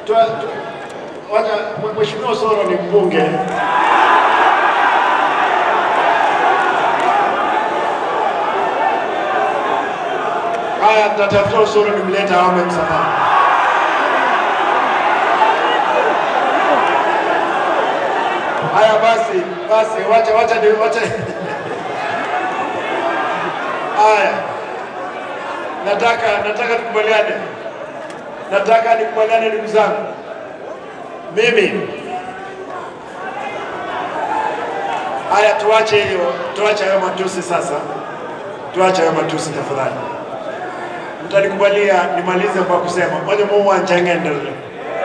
Wacha Mheshimiwa Osoro ni mbunge. Haya, nitatafuta Osoro nimlete aombe msamaha. Haya basi, basi wacha wacha wacha. Haya. Nataka tukubaliane. Nataka nikubaliane ndugu zangu. Mimi haya, tuache hiyo, tuache hayo matusi sasa. Tuache hayo matusi tafadhali. Mtanikubalia nimalize kwa kusema onye mu wanjangendere.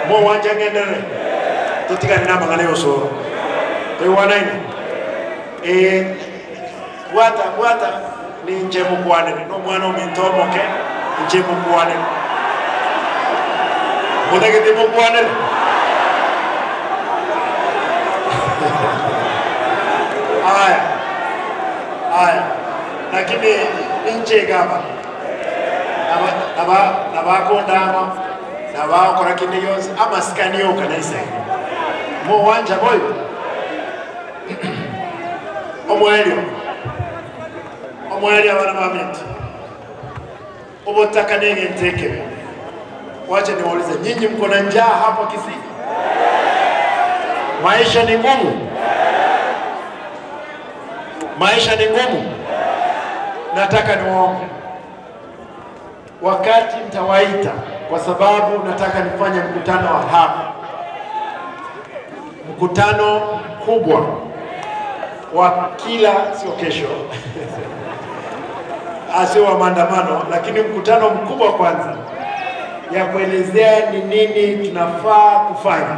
Mu wanjangendere. Tutikani na mangane Osoro. Tuiwanaini. Bwata bwata ni nje mukwane no mwana omintomoke nje mukwane. Mutagete mukwane. Aya. Aya. Lakini ninje gaba. Naba naba kondama naba okora kinde yonse amasikani yokanisa. Mu wanja boy. Omwelyo. Omwelyo abana bamiti. Obotaka nenge ntekebe. Wacha niwaulize, nyinyi mko na njaa hapa Kisii? Maisha ni ngumu. Maisha ni ngumu. Nataka niwaombe, wakati mtawaita, kwa sababu nataka nifanye mkutano wa hapa, mkutano mkubwa wa kila, sio kesho sio wa maandamano, lakini mkutano mkubwa kwanza ya kuelezea ni nini tunafaa kufanya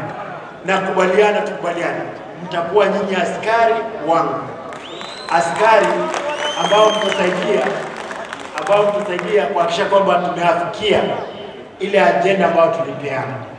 na kubaliana, tukubaliane. Mtakuwa nyinyi askari wangu, askari ambao mtasaidia kuhakikisha kwamba tumeafikia ile agenda ambayo tulipeana.